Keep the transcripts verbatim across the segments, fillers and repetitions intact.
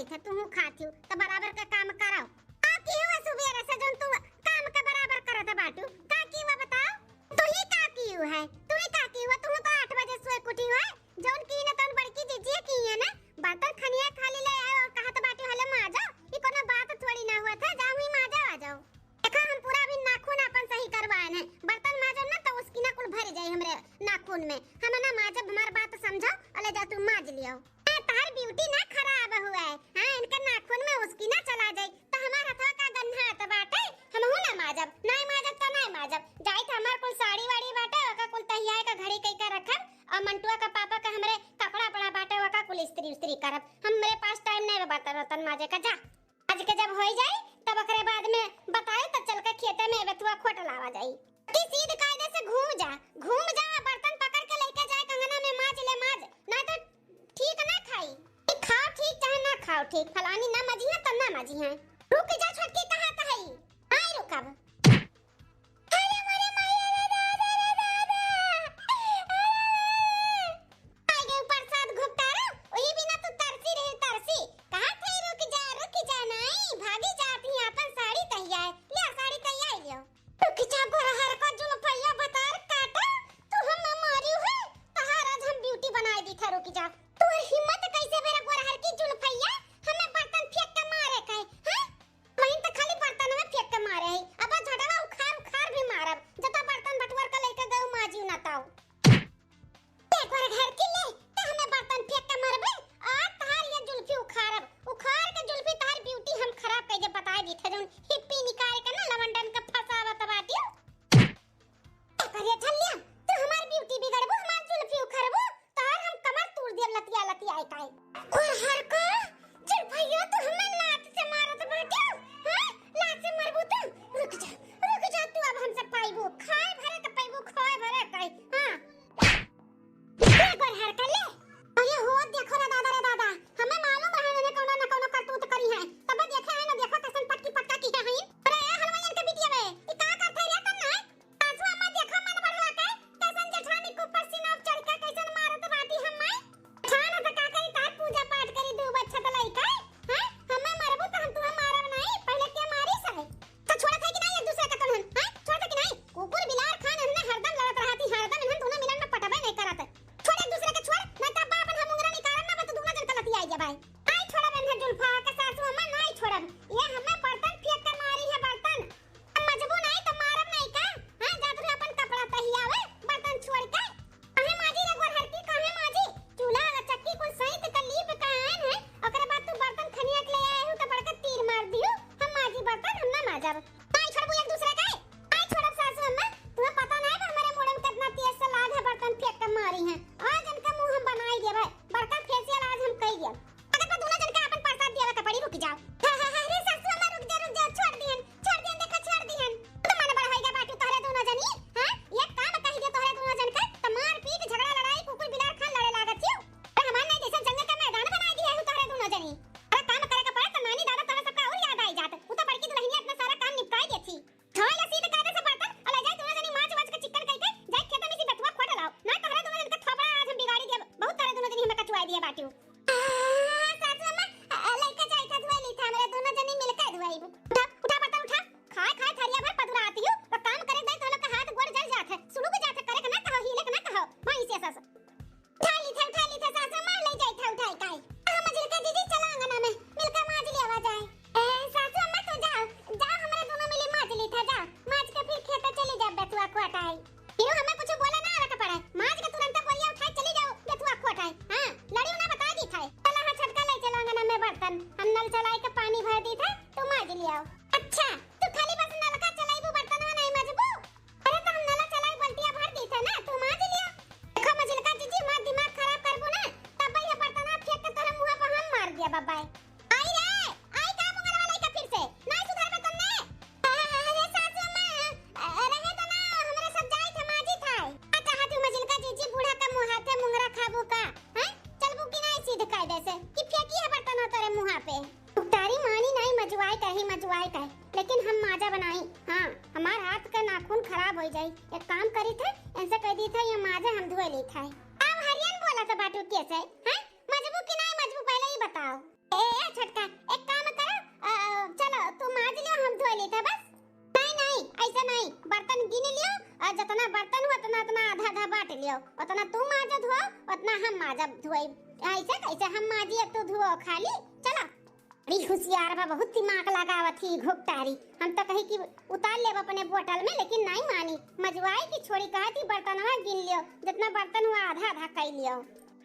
थे, तुहूँ खातिउ, त बराबर का काम कराओ। का किहु है सुबेरे से जौन तू काम के बराबर करत बाटू? का किहु है बताओ? तू ही का किहु है? तू ही का किहु है? तू तो आठ बजे सोए के उठी है। जौन की ना तौन बड़की जीजी किहे ना, बर्तन खनिया खाली ले आए और कहत बाटू, "हले माजो।" ई कोनो बात थोड़ी ना हुआ था, जाऊँ ही माजो आ जाओ। देखा, हम पूरा अभी नाखून आपन सही करवाए हैं। बर्तन माजब ना तो उसकी ना कुल भर जाई हमरे नाखून में। हम ना माजब, हमार बात समझो, अले जा तू माज लियो। ए, तहार beauty ना खराब हुआ है, हाँ, इनके नाखून में उसकी ना चला जाई, तो हमार हथवा का गन्हात बाटे, हमहू ना माजब, नाई माजब तो नाई माजब। जाई तो हमार कुल साड़ी वाड़ी बाटे, ओका कुल तहियाए का घड़ी कई का रखब, और मंटुआ का पापा का हमरे कपड़ा पड़ा बाटे, ओका कुल इस्त्री उस्त्री करब। हमरे पास time नहीं बा बर्तन वर्तन माजे का, जा। आज के जब होई जाई, तब ओकरे बाद में बताई, तब चल के खेते में बेथुआ खोट लावा जाई। कि सीध कायदे से घूम जा, घूम जा, बर्तन पकड़ के लेके जाए, कंगना में माज ले माज, ना तो ठीक ना खाई। ई खाओ ठीक चाहे ना खाओ ठीक, फलानी ना मजी है तो ना मजी है। रुक जा छोटकी, कहा तो है, आई रुकब। अरे मोरे माई, अरे दादा, अरे दादा, अरे, अरे। आई गए प्रसाद घुपटारो, वही बिना तू तरसी रहे, तरसी। कहा थे, "रुक जा, रुक जा, नाई, भागी जात ही, आपन साड़ी तहिया है। ले, साड़ी तहिया लियो।" रुक जा, गोरहर का जुल्फैया भतार काटा, तू हमें मारियो है, तहार आज हम beauty बनाए दी था, रुक जा। तोर हिम्मत कैसे मेरा गोरहर की जुल्फैया हमें बर्तन फेंक के मारे कहे, हैं? वहीं तो खाली बर्तन में फेंक के मारे है, अब झटवा उखाड़ उखाड़ भी मारब, जता बर्तन बटुअर के लेके गऊ माजियो ना ताऊ। एक बार घर के ले, त हमें बर्तन फेंक के मरबे, और तहार ये जुल्फी उखाड़ब, उखाड़ के जुल्फी तहार beauty हम खराब कर दे, बताए दी थे, जौन हिप्पी निकाल के ना लवंडन के फंसावत बाटियो। का करे झल्लिया, तू हमार beauty बिगड़बू, हमार जुल्फी उखाड़बू, तहार हम कमर तोड़ देब लतिया लतिया आई काई। और हर को जुल्फिया तू हमें लात से मारत बाटियो, हाँ? लात से मरबू तू, रुक जा, रुक जा तू, अब हमसे पाइबू, खाए भरे के पाइबू, खाए भरे के, हाँ। ले गोरहर के ले। अरे हो, देखो रे दादा, रे दादा, हमें मालूम रहे इन्हें कौनो न कौनो करतूत करी है। तब देखे है ना, देखो कैसन पटकी पटका की है। अरे ए हलवाइयन के बिटिया बे, ई का करत है रे तन्ना? सासू अम्मा देखो मन बढ़वा के, कैसन जेठानी के ऊपर सीना चढ़ के कैसन मारत बाटी हम्मे। जेठान त का करी, तार पूजा पाठ करी, दू बच्चा त लइका, हैं? हमें मरबू त हम तुहे मारब नहीं, पहले के मारी सहे। तो छोड़त है कि नहीं एक दूसरे का तनहन, हैं? छोड़त है कि नहीं? कुकुर बिलार खान इन्हन हरदम लड़त रहती, हरदम इन्हन दोनों मिलन में पटबे नहीं करत। छोड़ एक दूसरे के छोड़, नहीं तो अब्बा अपन हम उंगरा निकारब ना, बस तू दोनों जन का लतियाई जबाई। आई छोड़ब इन्हन जुल्फा के सासू अम्मा, नहीं छोड़ब। ये हमें बर्तन फेंक के मारी है, बर्तन। हम मजबू नहीं तो मारब नहीं का? हाँ, जात रहे अपन कपड़ा तहियावे, बर्तन छोड़ के। काहे माजी रे गोरहरकी, काहे माजी? चूल्हा और चक्की कुल सहित के लीप के आयन है, ओकरे बाद तू बर्तन खनिया के ले आए हो तो बड़का तीर मार दियो। हम माजी बर्तन, हम ना माजब। नाई छोड़बू एक दूसरे के? नाई छोड़ब सासू अम्मा, तुम्हें पता नहीं बा हमारे मुड़े में कितना तेज से लाग है, बर्तन फेंक के मारी है। आज इनका मुंह हम बनाई देब, बड़का facial आज हम कई देब। अगर तो दोनों जन के अपन प्रसाद दियावे के पड़ी, रुक जाओ। हा, हा, हा, अरे सासू अम्मा, रुक जा, रुक जा, छोड़ दिहन, छोड़ दिहन, देखा, छोड़ दिहन। तो मन बड़ा होइगा बाटू तोहरे दोनों जनी, हाँ? एक काम कही दे तोहरे दोनों जन के, तो मार पीट, झगड़ा, लड़ाई, कुकुर बिलार खान लड़े लागत हियो। अरे हमार नहीं जैसे जंगल का मैदान बनाई दिया है तोहरे दोनों जनी। अरे काम करे के पड़े तो नानी दादा तोहरे सबका और याद आई जात। उ तो बड़की दुल्हनिया इतना सारा काम निपटाई देती। धोए ला सीध कायदे से बर्तन, और ले जाए दोनों जनी माज वाज के चिक्कन कई के, जाए खेत में से बेथुआ खोट लाओ। ना तोहरे दोनों जनी का थोपड़ा आज हम बिगाड़ी दिया, बहुत तोहरे दोनों जनी हमें कचुआई दिया बाटू। आ, सासू अम्मा, आ, लइका जाई था धुआई ली था, हमरे दोनों जनी मिलके धुआई। उठा, उठा बर्तन उठा। खाए, खाए थरिया भर पदुरा आती हूँ, और काम करे दे तो लोग का हाथ गोड़ जल जात है। सुलुक जात है, करे के ना कहो, हिले के ना कहो। वहीं से सास। उठा ली था, उठा ली था, सासू अम्मा, ले जाई था, उठाई काई। आ, मझिलका जीजी, चला अंगना में, मिलके माज लियावा जाए। ए, सासू अम्मा, तू जाओ, जाओ, हमरे दोनों मिली माज ली था, जाओ। माज के फिर खेत चली जा, बेथुआ खोट आई। फिर हमें कुछ बोले ना आवे के पड़े, माज के तुरंत बोरिया उठाए चली जाओ, बेथुआ खोट आई। हाँ, लड़ियो ना बता दी था। चला हाँ, छोटका ले चलो अंगना में बर्तन, हम नल चलाई के पानी भर दी था, तू माज लियाओ। अच्छा, तू खाली बस नलका चलाईबू, बर्तनवा नहीं मजबू? अरे तो हम नला चलाई, बल्टिया भर दी था ना, तू माज लिया। देखो मझिलका जीजी, हमार दिमाग खराब करबू ना, तब ये बर्तनवा फेंक के तोहरे मुंह पर हम मार दिया बब्बाई। आई रे, आई का मुंगरवा लइका फिर से? नाई सुधरबे तन्ने? अरे सासू अम्मा, रहे तो ना, हमरे सब जाई थे माजी थाई। आ कहा तू मझिलका जीजी बूढ़ा का मुंह हाथे मुंगरा खाबू का? हैं? चलबू कि नाई सीध कायदे से? कि फेंकी है बर्तन तोरे मुंह पे? उतारी मानी नाई मजुआई कही, मजुआई कही। लेकिन हम माजा बनाई। हाँ, हमार हाथ का नाखून खराब हो जाई। एक काम करी थे, इनसे कह दी थे ये माजा हम धोए ली थे। अब हरियन बोला था बाटू कैसे? हैं? मजबू कि नाई मजबू पहले ही बताओ। ए, ए, छोटका, एक काम करो, अ, चलो, तू माज लियो, हम धोइ लेत है बस। नहीं, नहीं, ऐसा नहीं, बर्तन गिन लियो, और जितना बर्तन हो, उतना, उतना आधा, आधा बांट लियो, उतना तू माजत हो, उतना हम माजब धोई। ऐसे कैसे हम माजी, तू धुओ खाली, चलो। बड़ी होशियार बा, बहुत दिमाग लगावत ही घुघटारी। हम तो कही कि उतार लेब अपने बोतल में, लेकिन नहीं मानी। मजुआई की छोड़ी कहत ही बर्तनवा गिन लियो, जितना बर्तन हुआ आधा आधा कई लियो।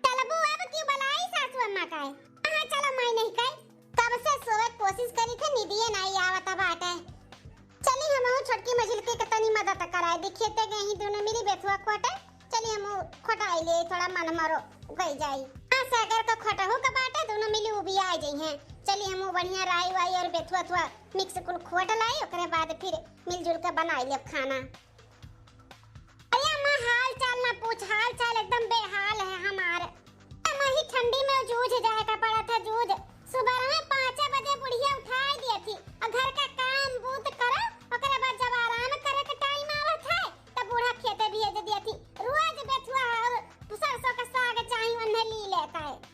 चलबू अब कि बुलाई सासू अम्मा का है? हाँ, चलो माई नहीं कहे। कब से सोवे कोशिश करी थे, निदिये नहीं आवत बाटे। चली हमहू छोटकी मझिलकी के तनी मदद कराए दी, खेते गई ही दोनों मिली बेथुआ खोटे। चली हमहू खोटाई ले, थोड़ा मन हमारो गई जाई। हाँ, सागर का खोटहू का बाटे, दोनों मिली उबिया आ जाई हैं। चली हमहू बढ़िया राई वाई और बेथुआ थुआ मिक्स कुल खोट लाई, ओकरे बाद फिर मिलजुल के बनाई लेब खाना। अरे अम्मा, हाल चाल ना पूछ, हाल चाल एकदम बेहाल है हमार। अम्मा, ही ठंडी में जूझ जाए का पड़ा था, जूझ। सुबह में पाँच बजे बुढ़िया उठाई दिया थी और घर का काम बूत करो, ओकरे बाद जब आराम करे के टाइम आवत है, तब बूढ़ा खेते भेज दिया थी। रोज बेथुआ और सरसों का साग चाही, उन्हें ली लेता है।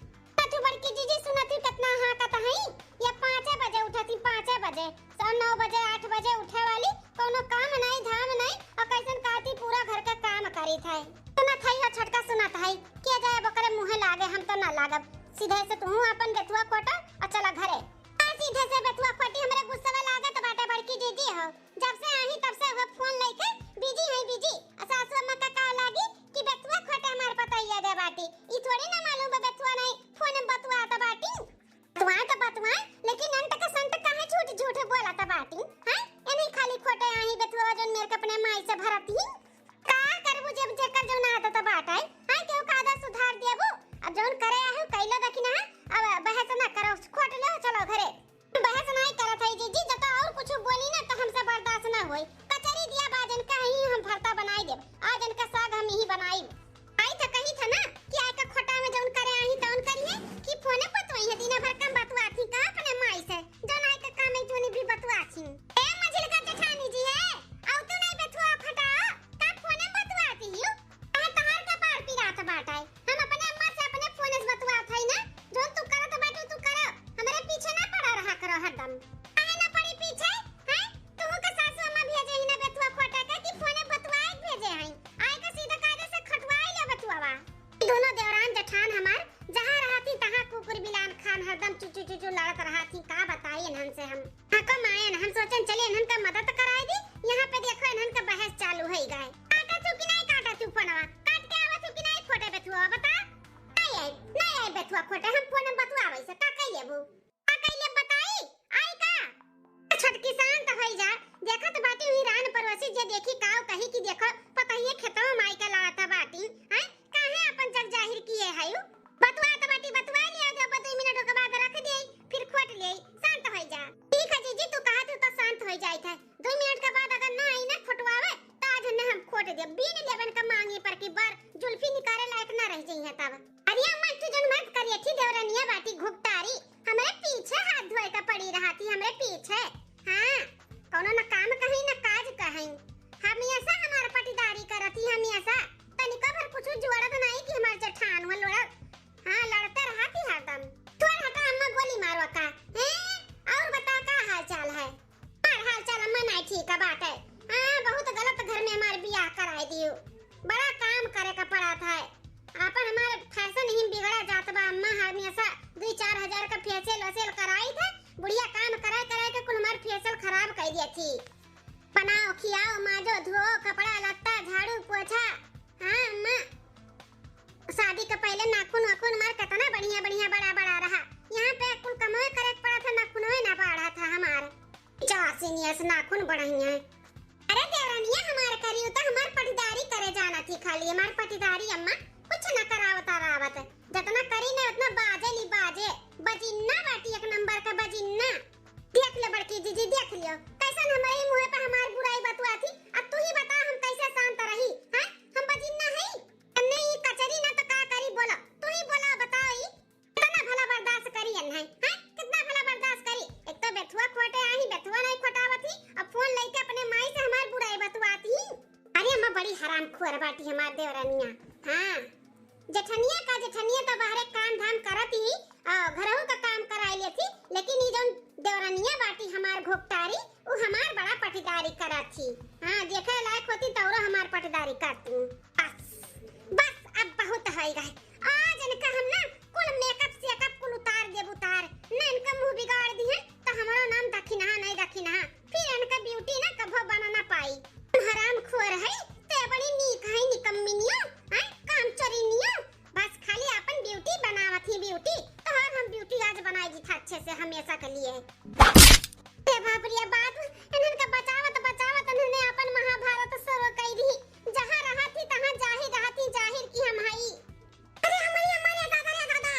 तू बड़की जीजी सुनत ही कितना हाँकत हई, ये पाँचे बजे उठत ही, पाँचे बजे, सौ नौ बजे, आठ बजे उठे वाली, कौनो काम नहीं, धाम नहीं, और कैसन कहती पूरा घर का काम करी थे। सुनत हई हो छोटका, सुनत हई, के जाए अब ओकरे मुँहे लागे, हम तो ना लागब। सीधे से तू अपन बेथुआ खोटा और चला घरे। हाँ, सीधे से बेथुआ खोटी, हमरे गुस्सा लागत बाटे बड़की जीजी हो। जब से आई तब से वो फोन लेके बिजी है, बिजी। आ सासू अम्मा का का लागी कि बेथुआ खोटे हमार पतैया दे बाटी। ई थोड़ी ना मालूम बा बेथुआ नहीं फोन में बतुआत बाटी। बतुआए तो बतुआए, लेकिन अंट का संट काहे झूठ झूठ बोलत बाटी? हैं? ये नहीं खाली खोटे आई बेथुआ जौन मेर के अपने माई से भरत ही। का करबू जब जेकर जौन आदत बाटे, हैं? केहू का आदत सुधार देबू? अब जौन करे आहे कइलो देखी ना, अब बहस ना करो, खोट लो, चलो घरे। बहस नाई करत हई जीजी, जब तो और कुछ बोली ना तो हमसे बर्दाश्त ना होई। कचरी दिया बा जन का ही हम भरता बनाई देब, आज इनका साग हम यही बनाई। आई तो कही था ना कि आई का खोटा में जौन करे आई तौन करिए कि फोने बतवाई है, दिन भर कम बतवात ही का अपने माई से, जौन आई का काम है जोनी भी बतवात ही। ए मझिलका जेठानी जी है, आउ तू नहीं बेथुआ खोटा, का फोने बतवाती हो? आ तहार का पार पिरात बाटे। हम अपने अम्मा से अपने फोन से बतुआत हई ना, जौन तू करत बाटू तू करो, हमरे पीछे ना पड़ा रहा करो हरदम। काहे ना पड़ी पीछे, हैं? तू के सासू अम्मा भेजे ही ना बेथुआ खोटे के कि फोने बतुआए के भेजे हई? आए के सीधा कायदे से खटवाई ले बेथुआवा। ई दोनों देवरान जेठान हमार जहाँ रहती तहाँ कुकुर बिलान खान हरदम चुचू चुचू लड़त रहती, का बताई इन्हन से हम। हाँ, कम आयन, हम सोचन चले इन्हन का मदद कराए दी, यहाँ पे देखो इन्हन का बहस चालू है गए। काटा तू कि नहीं काटा तू फोनवा? काट के आवा तू कि नहीं खोटे बेथुआ बता? नहीं आई, नहीं आई बेथुआ खोटे, हम फोन में बतुआवे से का कइले बू? का कइले बताई? आई का? छोटकी शांत होई जा, देखत बाटी हुई रान पड़ोसी जे देखी काव कही कि देखो पतहिए खेतवा माई का लावत बाटी, हैं? काहे अपन जग जाहिर किए है उ? बतुआत बाटी बतुआ लिया, जब दो मिनट के बाद रख दे, फिर खोट ले, शांत होई जा। ठीक है जीजी, तू कहा तू तो शांत होई जाई था। दो मिनट के बाद अगर ना आई ना खोटवावे, तो आज ने हम खोट दे, बीन लेबन का मांगी पर की बार जुल्फी निकाले लायक ना रह जाई है तब। अरे अम्मा, तू जन मत करिए थी, देवरनिया बाटी घुघटारी, हमरे पीछे हाथ धोए का पड़ी रहा थी, हमरे पीछे। हाँ, कौनो न काम कहीं न काज कहीं, हमेशा हमार पटीदारी करती, हमेशा तनिको भर कुछ जुड़त नहीं कि हमार जेठान हुआ लड़त। हाँ, लड़ते रहा थी हरदम। तोर हटा अम्मा गोली मारवा का, हैं? और बता का हाल चाल है? हमार हाल चाल अम्मा नहीं ठीक बात है। हाँ, बहुत गलत घर में हमार बियाह कराए दियो। बड़ा काम करे का पड़ा था। आपन हमार फैशन ही बिगड़ा जात बा अम्मा, हमेशा दुई चार हजार का फेशियल वेशियल कराई था। बुढ़िया काम कराए कराए के कुल हमार फेशियल खराब कर दिया थी। बनाओ, खियाओ, माजो, धोओ, कपड़ा लत्ता, झाड़ू, पोछा। हाँ अम्मा, शादी के पहले नाखून वाखून हमार कितना बढ़िया बढ़िया बड़ा बड़ा रहा। यहाँ पे कुल कमवे करे के पड़ा था, नाखूनवे ना बढ़ा था हमार। चार सीनियर से नाखून बढ़ाई है। अरे देवरनिया हमार करी, उ तो हमार पटीदारी करे जाना थी खाली, हमार पटीदारी अम्मा कुछ न करावता रावत। जितना करी ना उतना बाजे ली बाजे, बजिन्ना बाटी एक नंबर का बजिन्ना। देख ले बड़की जीजी, देख लियो कैसन हमारे ही मुँह पे हमार बुराई बतुआ थी। अब तू ही बता हम कैसे शांत रही, हैं? हम बजिन्ना है? अन्ने ई कचरी ना तो का करी बोला, तू ही बोला बताओ ई। कितना भला बर्दाश्त करी अन्ने, हैं? कितना भला बर्दाश्त करी? एक तो बेथुआ खोटे आही, बेथुआ नहीं खोटावत ही, अब फोन लेके अपने माई से हमार बुराई बतुआती। अरे अम्मा बड़ी हरामखोर बाटी हमार देवरनिया। हाँ, जेठनिया का, जेठनिया तो बाहरे काम धाम करत ही, आ, घरहू का काम कराई ले हाँ, देखे लायक होती तौरो हमार पटदारी करती। बस, बस, अब बहुत होइ गए। आज इनका हम ना कुल मेकअप सेकअप कुल उतार देब, उतार। न इनका मुँह बिगाड़ दिहे, तो हमरो नाम दखिनहा नहीं दखिनहा। फिर इनका ब्यूटी ना कभो बना ना पाई। हराम खोर है, ते बड़ी नीक है, निकम्मिनिया, हैं, काम चोरिनिया। बस खाली अपन ब्यूटी बनावत ही ब्यूटी। तो और हम ब्यूटी आज बनाई दी था अच्छे से हमेशा के लिए। ए बाप रे बाप, इन्हन का बचावत बचावत इन्हने अपन महाभारत शुरू कई दी। जहाँ रहत ही तहाँ जाहिर रहत ही जाहिर कि हम हई। अरे हमारी, हमारे दादा रे दादा,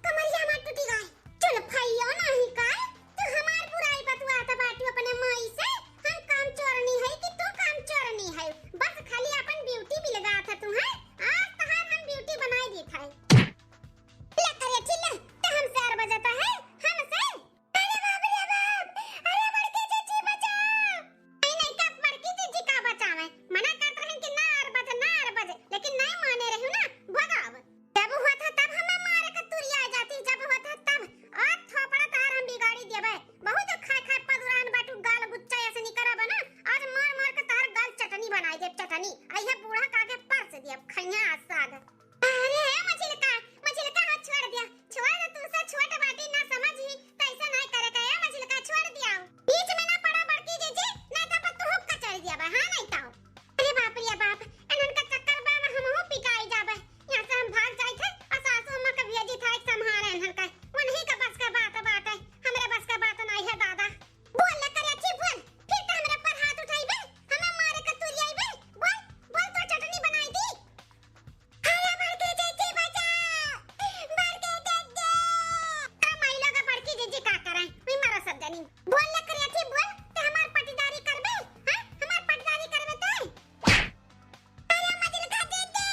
कमरिया हमार टूटी गए। चल भैया नहीं काय, तू हमार बुराई बतुआत बाटू अपने माई से। हम काम चोरनी है कि तू काम चोरनी है? बस खाली अपन ब्यूटी बिलगात है तू, हैं? आज तहार हम ब्यूटी बनाई देत है। ले करे चिल्ला, ते हमसे आर बजता है, हमसे? अरे बाप रे बाप, अरे बड़की जीजी बचाओ। नहीं, नहीं, का बड़की जीजी का बचावे? मना करत रहन कि ना आर बजे, ना आर बजे, लेकिन नहीं माने रहू ना, भगाव। जब होत है तब हमें मारे के तुरिया जाती, जब होत है तब। और थोपड़ा तार हम बिगाड़ी देबे। बहुत जो खाए खाए पदुरान बाटू, गाल गुच्चा ऐसे निकरा बना। आज मार मार के तार गाल चटनी बनाई देब, चटनी। अइहे बूढ़ा का आगे परस देब, खइया आज साग। अरे हे मझिलका, मझिलका हो छोड़ दिया, छोड़ दे, तुमसे छोट बाटी ना समझी, तो ऐसा नहीं करे का, ए मझिलका छोड़ दिया। बीच में ना पड़ा बड़की जीजी, नहीं तो पर तू हुक्का चढ़ दिया बा, हाँ नहीं तो। अरे बाप रे बाप, इन्हन का चक्कर बा में हमहू पिटाई जाबे। यहाँ से हम भाग जाई थे और सासू अम्मा का भेजी था एक संभारे इन्हन का। उन्हीं का बस का बात बात है, हमरे बस का बात नहीं है दादा। बोल ले करे अच्छी बोल, फिर तो हमरे ऊपर हाथ उठाई बे, हमें मारे का तुरी आई बे। बोल, बोल तो चटनी बनाई दी। अरे बड़की जीजी बचाओ, बड़की जीजी। का माई लोग बड़की जीजी का करे, वही मारो सब जनी। बोल ले करे अच्छी बोल, ते हमार पटीदारी करबे, हाँ? हमार पटीदारी करबे ते? अरे मझिलका जीजी,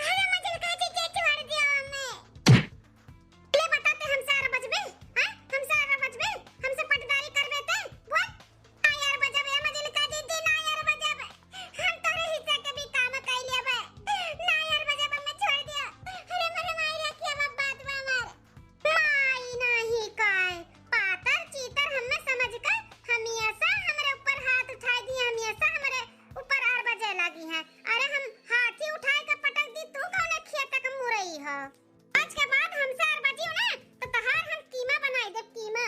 अरे मझिलका जीजी, छोड़ दियो हमें। ले बता, ते हमसे आर बजबे? हाँ? हमसे आर बजबे? हमसे पटदारी करबे ते? बोल। ना यार बजब, ए मझिलका जीजी, ना यार बजब। हम तोरे हिस्सा के भी काम कई लेबे। ना यार बजब, हमें छोड़ दियो। अरे मरे माई रे, कि हम अब बात बा हमार। माई नाही काय, पातर चीतर हमें समझ कर हमेशा हमरे ऊपर हाथ उठाई दी, हमेशा हमरे ऊपर आर बजे लगी है। अरे हम हाथी उठाए के पटक दी, तू कौने खेत के मुरई हो? आज के बाद हमसे आर बजियो ना, तो तहार हम कीमा बनाई देब, कीमा।